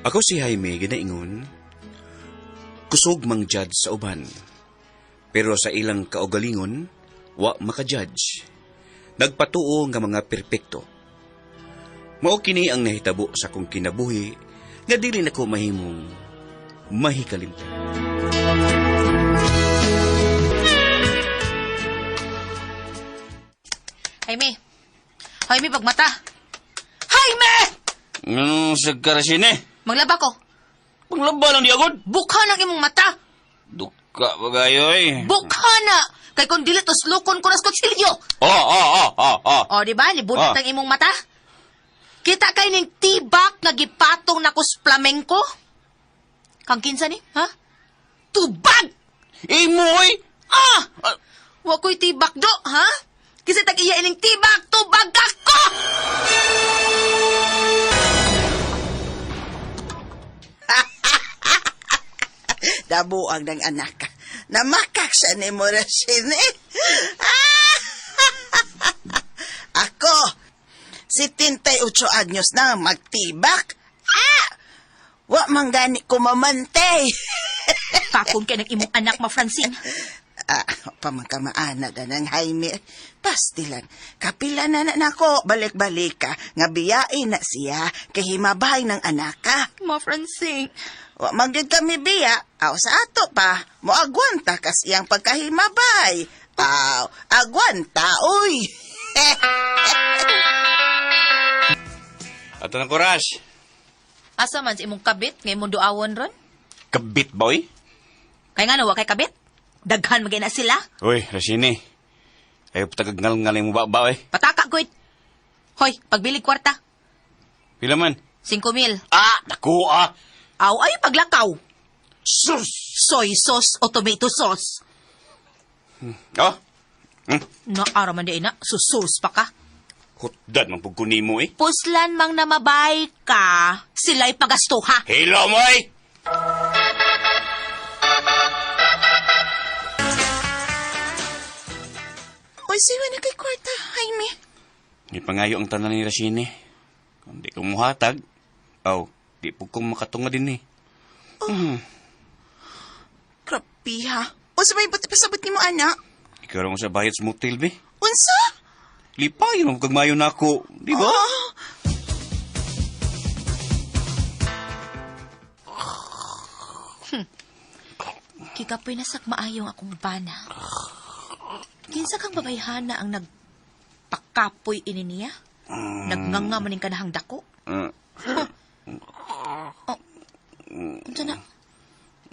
Ako si Jaime ginaingon, kusog mang judge sa uban. Pero sa ilang kaugalingon, wa maka-judge. Nagpatuo nga mga perpekto. Mao kini ang nahitabo sa akong kinabuhi nga dili nako mahimong mahikalimtan. Jaime! Jaime, pagmata! Jaime! Ano sa karasine? Maglaba ko. Panglaba lang di agod. Bukha ng imong mata! Duka ba kayo eh? Bukha na! Kay kung dili tuslokon ko nas kutsilyo! Oh. O, di ba? Nibunot Ah. ang imong mata. Kita kay ning tibak nga gipatong na kus flamenco? Kang kinsa ni? Ha? Tubag! Imoy! Ah! Wa ko'y tibak do, ha? Kasi tag iya ining tibak, tubag ako! Dabuang ng anak. Namakak siya ni Morasine. Ako, 78 anyos na magtibak. Ah! Wa man gani ko mamantay. Pakon kay ng imong anak, ma Francine. Ah, pamangkamaana na ng Jaime. Pastilan, kapila na na nako, balik-balik ka, nga biyain na siya, kay himabay ng anak ka. Ma Francine. Wa man gyud kami biya, aw sa ato pa, moagwanta kas iyang pagkahimabay. Aw, agwanta, uy! Ato na koras. Asa man sa imong kabit nga imong duawon ron? Kabit ba oy? Kay nga wa kay kabit? Daghan magay na sila. Uy, Rasini. Ayaw patagag-ngal-ngal mo ba ba oy? Pataka gud. Hoy, pagbilig kwarta. Pila man? 5,000. Ah, naku ah. Aw ay paglakaw. Sus! Soy sauce o tomato sauce. Oh, Na ara man di na, susus pa ka. hutdan man pug ko nimo eh. Puslan mang namabay ka, sila'y pagastuha. Hello mo eh. Uy, siwa na kay kwarta, Jaime. Ipangayo ang tanan ni Rasini. Kung di ko muhatag, aw, di po kong makatunga din eh. Grabe ha. Unsa may buti pasabot nimo anak? Ikaw lang sa bayad sa motel, be. Unsa? Lipayon ang kagmayo na ako, di ba? Ah, Kikapoy na sakmaayo ang akong bana. Kinsa kang babayhana ang nagpakapoy ini niya? Nagnganga maning kanahang dako? Oh. Unsa na?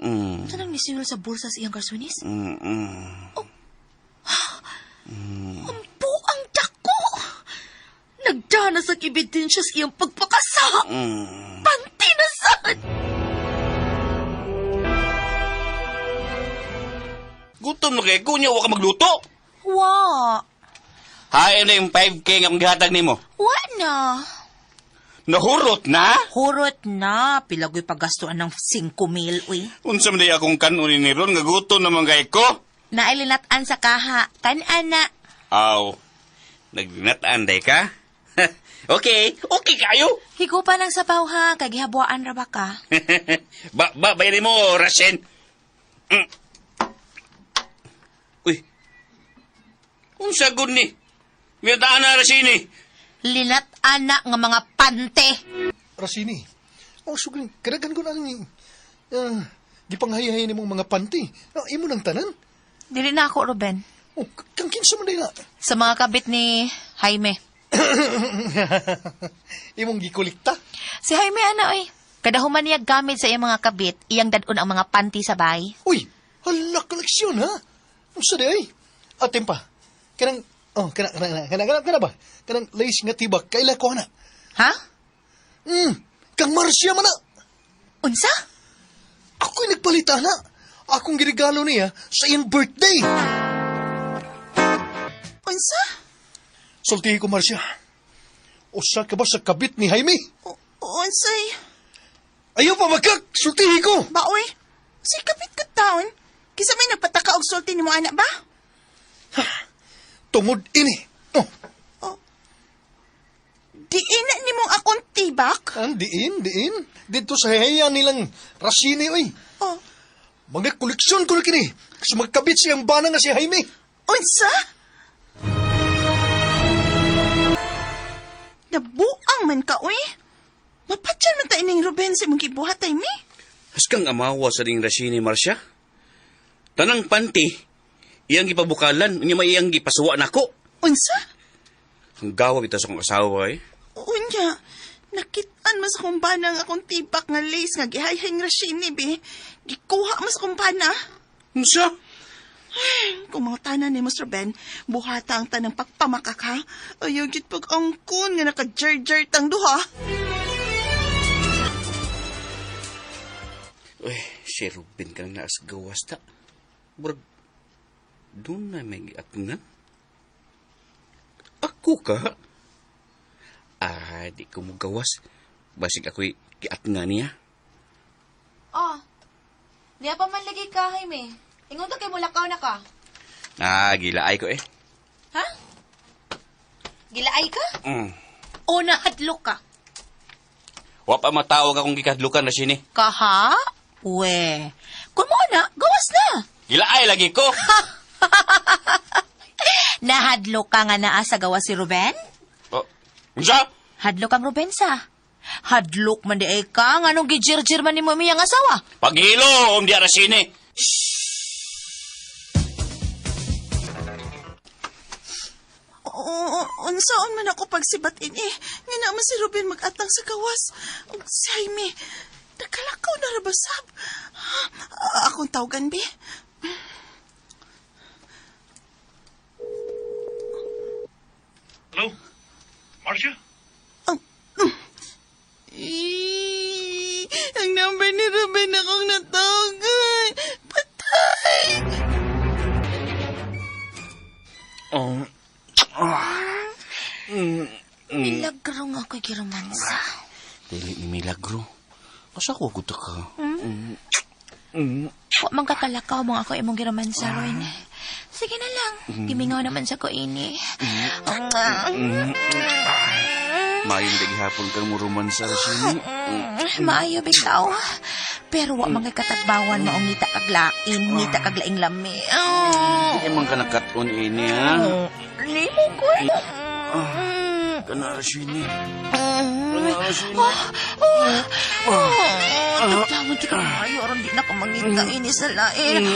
Unsa nang nisiwil sa bulsa sa iyang garsonis? Oh. Ang buang dako! Nagdana sa ebidensya sa iyang pagpakasa! Panty na sad! Gutom na kay ko niya, wa ka magluto. Wa! Hain na yung 5K nga akong gihatag nimo. Wa na! Nahurot na? Hurot na. Pilagoy paggastuan ng 5,000, uy. Unsa man day akong kanon ni ron nga gutom naman kay ko? Nailinatan sa kaha. Kan-ana. Aw, naglinatan day ka? Okay, okay kayo. Higupa ng sabaw ha. Kay gihabuan ra ba ka? Ba, ba, bayarin mo, Rashen. Uy. Unsa gud ni? Miyataan na, Rashin eh. Linat-ana nga mga pante. Rasini, oh, sugling, kadagan ko na ang gipanghayahay ni mong mga panty. Ah, imo nang tanan. Dili na ako, Ruben. Oh, kang kinsa man na. Sa mga kabit ni Jaime. Imong gikolikta. Si Jaime, ana, oy. Kada human niya gamit sa iyang mga kabit, iyang dadon ang mga panty sa bay. Uy, hala koleksyon ha. Unsa di ay? Atin pa. Kanang oh, kana kana kana kana, kana ba? Kanang lace nga tibak kaila ko na. Ha? Kang Marcia man na. Unsa? Ako'y nagpalita na. Akong girigalo niya sa iyang birthday. Unsa? Sultihi ko, Marcia. Usa ka ba sa kabit ni Jaime? Unsay? Ayaw pa magkak! Sultihi ko! Baoy, si kapit ka taon. Kisa may nagpataka og sulti nimo anak ba? Tungod ini. Oh, Oh. Diin na nimong akong tibak? Ang diin, diin. Dito sa heya nilang Rasini, oy. Oh, Mga koleksyon ko na kini. Kasi magkabit siyang bana nga si Jaime. unsa? Nabuang man ka, uy. Mapatyan man ta ining Ruben sa imong gibuhat, Jaime. Haskang amawa sa ding Rashini, Marcia. Tanang panty, iyang gipabukalan, unya may iyang gipasuwa nako. Unsa? Ang gawa bitaw sa akong asawa eh. Unya, nakitaan mas akong bana ang akong tibak nga lace nga gihayhay ng Rashini, be. Gikuha mas akong bana. Unsa? Kung mga tanan ni Mr. Ben, buhata ang tanang pagpamakak ha. Ayaw git pag-angkon nga naka-jer-jer tang duha. Uy, si Ruben ka nang naas gawas ta. Murag, doon na may giatngan. Ako ka? Ah, di ko mo gawas. Basig ako'y giatngan niya. Oh, diya pa man lagi ka, Jaime. Ingon ka kay mulakaw na ka. Ah, gilaay ko eh. Ha? Gilaay ka? O nahadlok ka? Wa pa matawag akong gikadlukan na sini. Kaha? We. Kung mo na, gawas na. Gilaay lagi ko. Nahadlok ka nga naa sa gawas si Ruben? Oh, unsa? Hadlok ang Ruben sa. Hadlok man di ay ka, nga nung gijir-jir man ni mo ang asawa. Paghilo, om di ara sini. Oo, unsaon man ako pagsibat ini. Nga naman si Ruben mag-atang sa gawas. Ug si Jaime, nakalakaw na rabasab. Akong tawagan, be. Hello? Marcia? Eee, ang number ni Ruben akong natawagan. Patay! Milagro nga ako'y giromansa. Dili ni Milagro. Asa ko gusto ka? Wa man kakalakaw mo ako imong giromansa, Roy. Sige na lang. Gimingaw naman sa ko ini. Mayo na gihapon kang mo romansa ra sini. Maayo bitaw. Pero wa man kay katatbawan maong ngita kag lain, ngita kag laing lami. Oh. Di man ka nakat-on ini ha. Limo ko. Kana ra sini. Tagtawon di ka maayo aron di na ka mangita ini sa lain.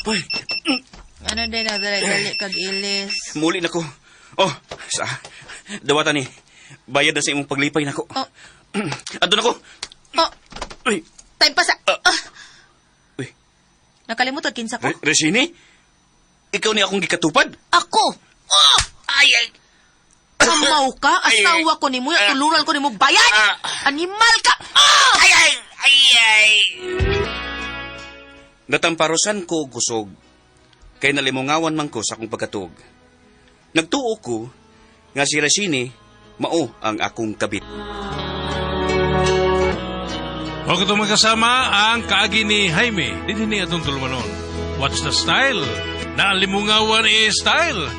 Uy, Ano din nagdali kag ilis? muli na ko. Oh, sa dawatan ni. Bayad na sa imong paglipay nako. Oh. Adto na ko. Oh, Uy, time pa sa... Ah. Uy. Nakalimutan kinsa ko? Resini? Ikaw ni akong gikatupad? Ako! Oh! Ay, ay. Kamaw ka, Ay, ay. asawa ko nimo, tuluran ko nimo bayad. Ah. Animal ka. Ah! Ay, ay, ay, ay. Natamparosan ko og kusog, kay nalimungawan man ko sa akong pagkatug. Nagtuo ko nga si Rashini mao ang akong kabit. Huwag itong magkasama ang kaagi ni Jaime. Dito ni atong tulumanon. What's the style? Naalimungawan is style.